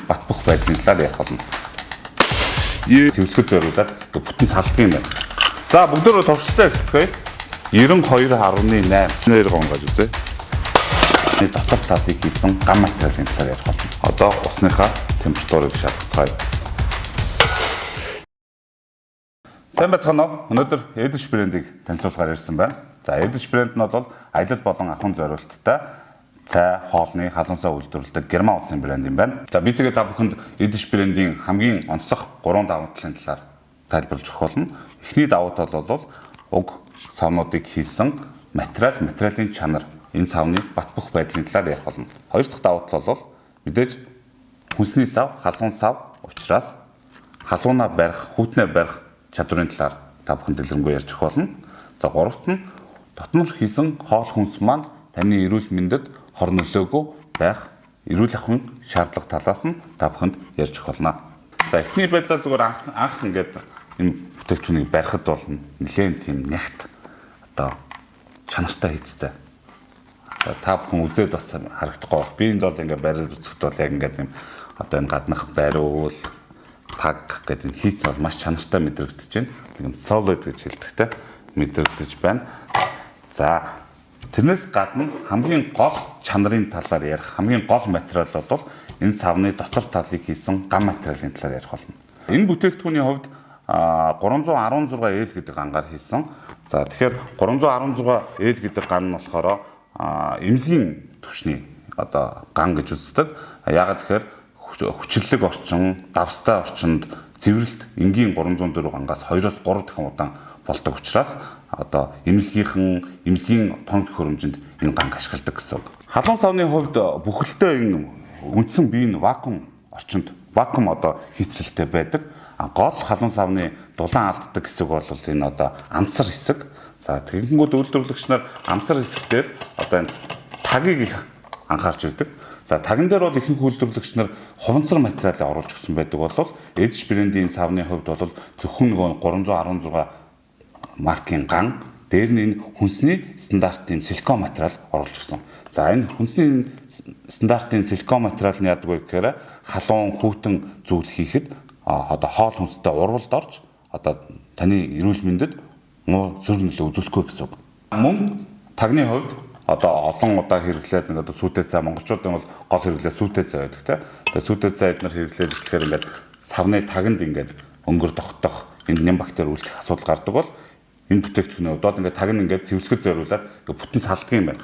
бат бөх байдлын талаар ярих болно. Цэвэрлэхэд зориулаад бүтэн салдаг юм байна. За бүгдөө туршилтаа эхэлцгээе. 92.8 нэр гонгож үзье. Дотор талыг хийсэн гам материалын талаар ярих болно. Одоо усныхаа температурыг шалгацгаая. Сайн байцгаана уу? Өнөөдөр Edish брендийг танилцуулахаар ирсэн байна. За Edish брэнд нь бол аялал болон ахуйн зориулттай цай, хоолны, халуун сав үйлдвэрлэдэг Герман улсын брэнд юм байна. За би тэгээ та бүхэнд Edish брендийн хамгийн онцлог 3 давуу талын талаар тайлбарлаж өгөх болно. Эхний давуу тал бол уг савнуудыг хийсэн материал, материалын чанар, энэ савны бат бөх байдлын талаар ярих болно. Хоёр дахь давуу тал бол мэдээж хүнсний сав, халуун сав учраас халуунаа барих, хүйтнээ барих чадварын талаар та бүхэн дэлгэрэнгүй ярьж өгөх болно. За гуравт нь дотнор хийсэн хоол хүнс маань таны эрүүл мэндэд хор нөлөөгүй байх эрүүл ахуйн шаардлага талаас нь та бүхэнд ярьж өгөх болно. За эхний байдлаар зүгээр анх ингээд энэ бүтээгдэхүүнийг барихад бол нэлээд тийм нягт одоо чанартай хийцтэй. Та бүхэн үзээд бас харагдахгүй байх. Би энд бол ингээд бариад үзэхэд бол яг ингээд юм одоо энэ гаднах бариул таг гэдэг энэ хийц бол маш чанартай мэдрэгдэж байна. Нэг юм solid гэж хэлдэгтэй мэдрэгдэж байна. За тэрнээс гадна хамгийн гол чанарын талаар ярих хамгийн гол материал бол энэ савны дотор талыг хийсэн гам материалын талаар ярих болно. Энэ бүтээгдэхүүний хувьд 316 L гэдэг гангаар хийсэн. За тэгэхээр 316 L гэдэг ган нь болохоор эмнэлгийн түвшний одоо ган гэж үздэг. Яагаад тэгэхээр хүчлэг орчин, давстай орчинд цэвэрлэлт энгийн 304 гангаас 2-оос 3 дахин удаан болдог учраас одоо эмнэлгийн тон төхөөрөмжөнд энэ ганг ашигладаг гэсэн үг. Халуун савны хувьд бүхэлдээ энэ үндсэн бие нь вакуум орчинд вакуум одоо хийцэлтэй байдаг. Гол халуун савны дулаан алддаг хэсэг бол энэ одоо амсар хэсэг. За тэгэнгүүт үйлдвэрлэгч нар амсар хэсэг дээр одоо энэ тагийг их анхаарч ирдэг. За таган дээр бол ихэнх үйлдвэрлэгч нар хуванцар материалыг оруулж өгсөн байдаг бол Edge брендийн савны хувьд бол зөвхөн нөгөө 316 маркийн ган дээр нь энэ хүнсний стандартын силикон материал оруулж өгсөн. За энэ хүнсний стандартын силикон материал нь яадаг вэ гэхээр халуун хүйтэн зүйл хийхэд одоо хоол хүнстэй урвалд орж одоо таны эрүүл мэндэд муу зүрх нөлөө үзүүлэхгүй гэсэн үг. Мөн тагны хувьд одоо олон удаа хэрэглээд нэг одоо сүйтэй цай монголчуудын бол гол хэрэглээ сүйтэй цай байдаг те. Тэгээ сүйтэй цай эднэр хэрэглээд эхлэхээр ингээд савны таганд ингээд өнгөр тогтоох энд нэм бактери үлдэх асуудал гардаг бол энэ бүтээгдэхүүний хувьд бол ингээд таг нь ингээд цэвэрлэхэд зориулаад ингээд бүтэн салдаг юм байна.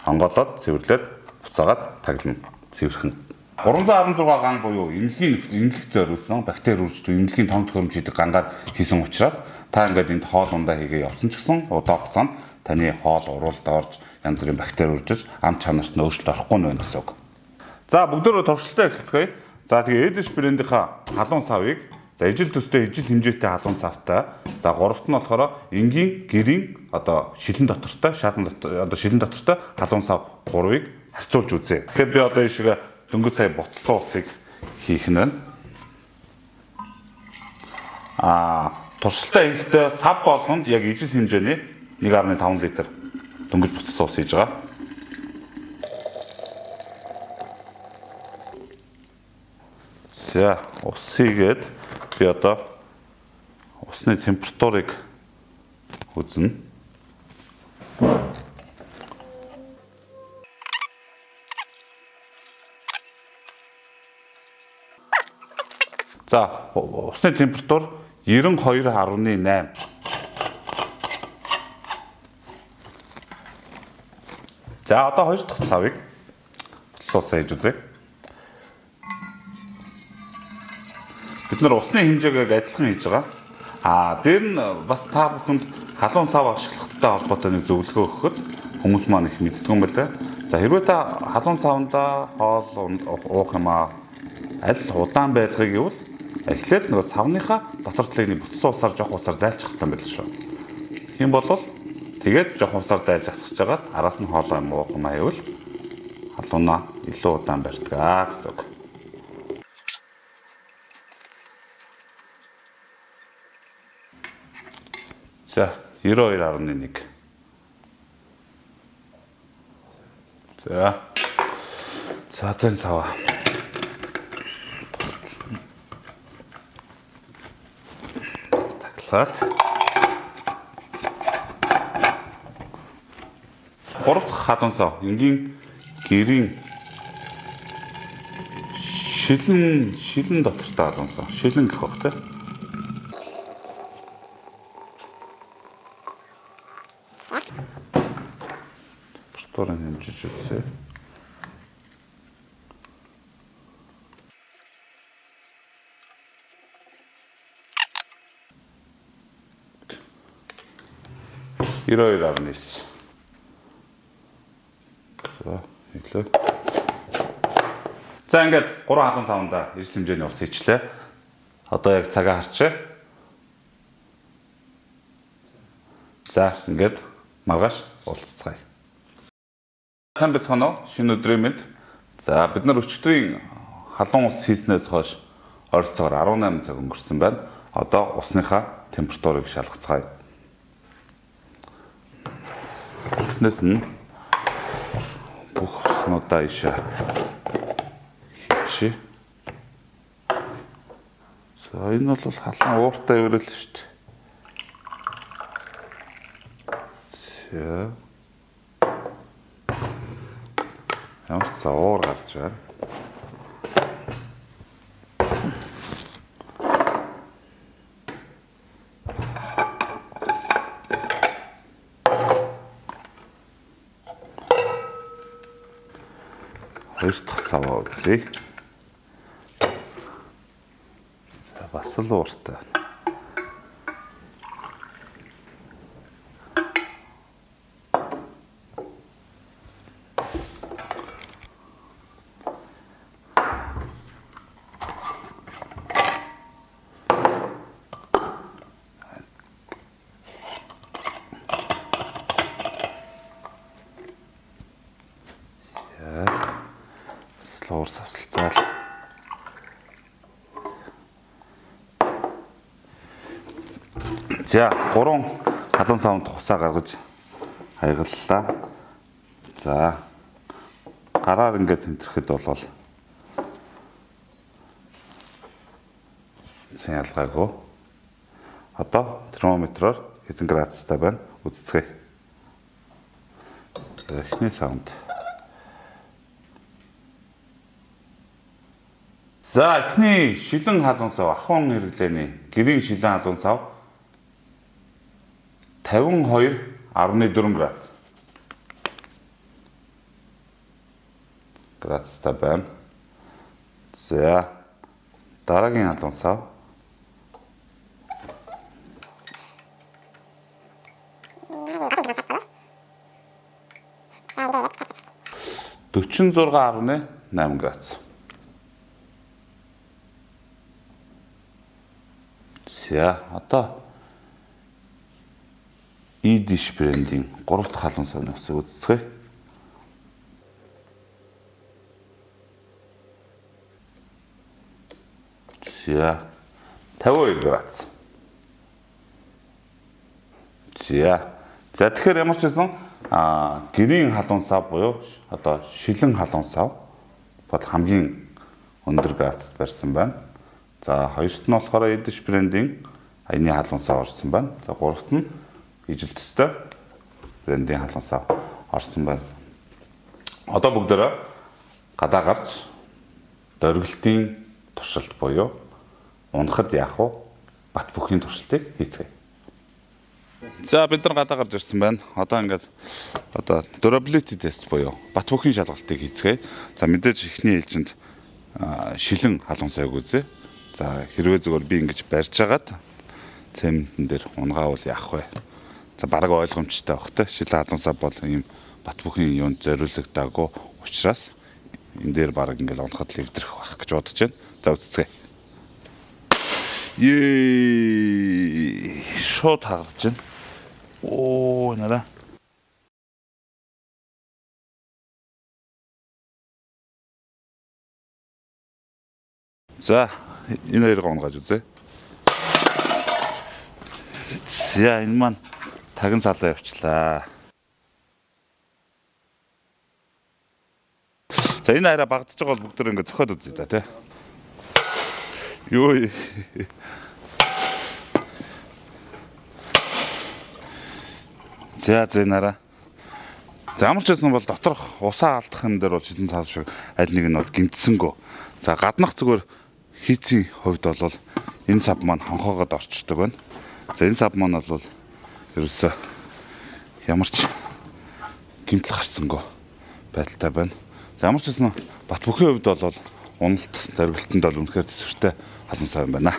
Онгоолоод цэвэрлээд буцаагаад таглана. Цэвэрхэн. 316 ган буюу эмнэлгийн эмнэлэг зориулсан бактери үрждэг эмнэлгийн тон төхөөрөмж хийдэг гангаар хийсэн учраас та ингээд энд хоол ундаа хийгээ явсан ч гэсэн удаан хугацаанд таны хоол уруулд орж янз бүрийн бактери үржиж ам чанарт нь өөрчлөлт орохгүй нь байна гэсэн үг. За бүгдөө туршилтаа эхэлцгээе. За тэгээ Edish брендийнхаа халуун савыг за ижил төстэй ижил хэмжээтэй халуун савтай. За гуравт нь болохоор энгийн гэрийн одоо шилэн дотортой шаазан дотор одоо шилэн дотортой халуун сав гурвыг харьцуулж үзье. Тэгэхээр би одоо энэ шиг дөнгөж сая буцсан усыг хийх нь байна. Туршилтаа хийхдээ сав болгонд яг ижил хэмжээний 1.5 литр дөнгөж буцсан ус хийж байгаа. За ус хийгээд би одоо усны температурыг үзнэ. За усны температур 92.8. За одоо хоёр дахь савыг буцсан хийж үзье. Бид нар усны хэмжээг адилхан хийж байгаа. Дээр нь бас та бүхэнд халуун сав ашиглахтай холбоотой нэг зөвлөгөө өгөхөд хүмүүс маань их мэддэг юм байна. За хэрвээ та халуун савндаа хоол уух юм аа аль удаан байлгыг гэвэл эхлээд нөгөө савныхаа дотор талыг нэг буцсан усаар жоох усаар зайлчих хэрэгтэй байл шүү. Тийм бол тэгээд жоох усаар зайлж асгаж хагаад араас нь хоолоо юм уух юм аа гэвэл халуунаа илүү удаан барьдаг аа гэсэн үг. За 92.1. За. За тэн сава. Шалгаад гурав дахь халуун сав энгийн гэрийн шилэн дотортой халуун сав. Шилэн гэх бах те. Температурыг хэмжиж үзье. 92.9. За, хэлээ. За ингээд 3 халуун савнда эрс хэмжээний ус хийчлээ. Одоо яг цагаа харчээ. За, ингээд маргааш уулзцгаая. Сайн байцгаана уу? Шинэ өдрийн мэнд. За, бид нар өчигдрийн халуун ус хийснээс хойш ойролцоогоор 18 цаг өнгөрсөн байна. Одоо усныхаа температурыг шалгацгаая. Эхнээс нь бүх уснуудаа ийшээ хийчихье. За, энэ бол халуун ууртай өрөөл шүү дээ. За. Ямар ч уур гарч байна. Хоёр дахь саваа үзье. За, бас л ууртай. Уур савсалцаал. За, 3 халуун савнд хусаа гаргаж хаягаллаа. За, гараар ингээд тэмтрэхэд бол сайн ялгаагүй. Одоо термометроор хэдэн градустай байна үзцгээе. Эхний савнд. За, эхний шилэн халуун сав, ахуйн хэрэглээний гэрийн шилэн халуун сав 52.4 градус. Градустай байна. За, дараагийн халуун сав 46.8 градус. За, одоо Edish брендийн 3 дахь халуун савны усыг үзцгээе. За, 52 градус. За. За, тэгэхээр ямар ч байсан гэрийн халуун сав буюу одоо шилэн халуун сав бол хамгийн өндөр градусд барьсан байна. За, хоёрт нь болохоор Edish брендийн аяны халуун сав орсон байна. За, гуравт нь ижил төстэй брендийн халуун сав орсон байна. Одоо бүгдээрээ гадаа гарч дөргөлтийн туршилт буюу унахад яах вэ? Бат бүхийн туршилтыг хийцгээе. За, бид нар гадаа гарч ирсэн байна. Одоо ингээд одоо durability test буюу бат бүхийн шалгалтыг хийцгээе. За, мэдээж эхний ээлжинд шилэн халуун савыг үзье. За, хэрвээ зүгээр би ингэж барьж агаад цементэн дээр унгаавал яах вэ? За, бараг ойлгомжтой байх те. Шилэн халуун сав бол ийм бат бүхийн юунд зориулагдаагүй учраас энэ дээр бараг ингээл унахад л эвдрэх байх гэж бодож байна. За, үзцгээе. Ее, шууд хагарч байна. Оо, нараа. За, энэ хоёрыг унгааж үзье. За, энэ маань тагин салаа явчлаа. За, энэ арай багтж байгаа бол бүгд ингэ зөхиод үзье да тий. Юу. За зэ нараа. За ямар ч байсан бол доторх усаа алдах юм дээр бол шилэн цаав шиг аль нэг нь бол гимтсэнгөө. За гаднах зүгээр хийцийн хувьд бол энэ сав маань хонхоогоод орчдөг байна. За энэ сав маань бол ерөөсөө ямар ч гимтэл гарсангүй байдалтай байна. За ямар ч байсан Батбөхийн хувьд бол уналт дөргөлтөнд бол үнэхээр төсвөртэй халуун сав юм байна.